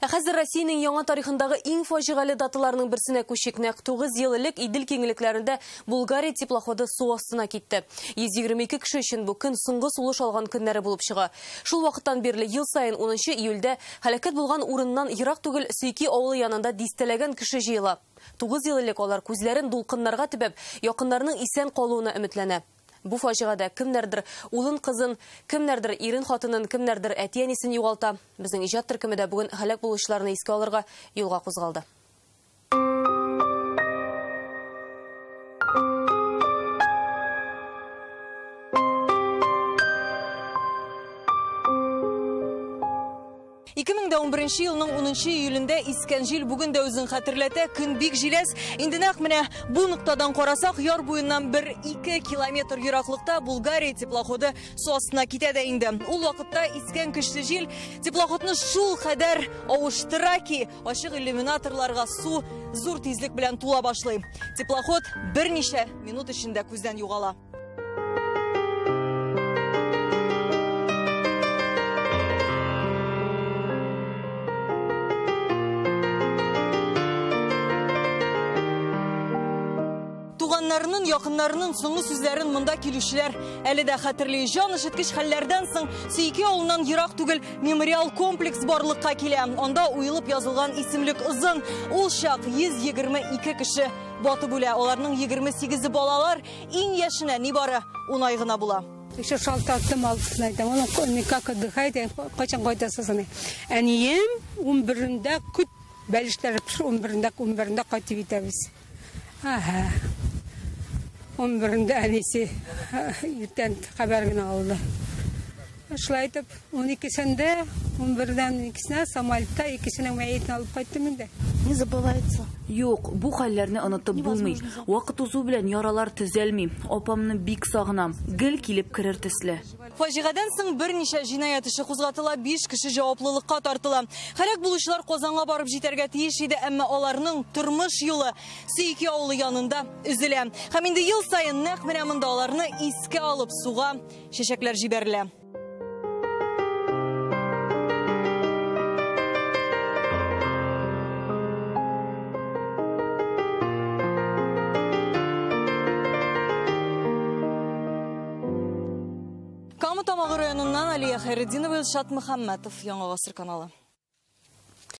Ә хәзер Россиянең яңа тарихындагы иң фаҗигале даталарының берсенә күчик. Нәкъ 9 ел элек Идел киңлекләрендә Булгария теплоходы су астына китте. 122 кеше өчен бу көн соңгы сулыш алган көннәре булып чыга. Шул вакыттан бирле ел саен 10 июльдә һәлакәт булган урыннан ерак түгел Сөйки авылы янында дистәләгән кеше җыела. 9 ел элек алар күзләрен дулкыннарга төбәп, якыннарының исән калуына өметләнә. Бу фаҗигадә кемнәрдер улын, кызын, кемнәрдер ирен, хатынын, кемнәрдер әти-әнисен югалта. Безнең иҗат төркеме дә бүген һәлак булучыларны искә алырга юлга кузгалды. Беренче елның 10 июлендә искән җил бүген дә үзен хәтерләтә, көн бик җиләс. Инде нәкъ менә бу ноктадан карасак, яр буеннан 1-2 километр ераклыкта Булгария теплоходы су астына китә дә инде. Ул вакытта искән көчле җил теплоходны шул кадәр авыштыра ки, ачык иллюминаторларга су зур тизлек белән тула башлый. Теплоход берничә минут эчендә күздән югала. Туганнарының, якыннарының соңгы сүзләрен монда килүчеләр әле дә хәтерли. Җан өшеткеч хәлләрдән соң Сөйки авылыннан ерак түгел мемориал комплекс барлыкка килә. Анда уелып язылган исемлек озын. Ул чак 122 кеше батып үлә. Аларның 28-е балалар, иң яшенә нибары 10 ай гына була. Еще шалтаттым алтысын әйтәм. Оның никак отдыхает, кайчан кайтасыз аны. Әнием 11-ндә көт бәлешләр пешер, 11-ндә кайтып итәбез. Ага. 11-ндә әнисе иртән хәбәр генә алды. Шулай итеп, 12-сендә, 11-дән 12-сенә самолетта икесенең мәетен алып кайттым инде. Не забывается. Юк, бу хәлләрне онытып булмый. Вакыт узу белән яралар төзәлми. Апамны бик сагынам. Гел килеп керер төсле. Фаҗигадән соң берничә җинаять эше кузгатыла, 5 кеше җаваплылыкка тартыла. Һәлак булучылар Казанга барып җитәргә тиеш иде, әмма аларның тормыш юлы Сөйки авылы янында өзелә. Һәм инде ел саен нәкъ менә монда аларны искә алып суга чәчәкләр җибәрелә. Кама Тамагы районыннан Алия Хайретдинова, Илшат Мөхәммәтов, Яңа Гасыр каналы.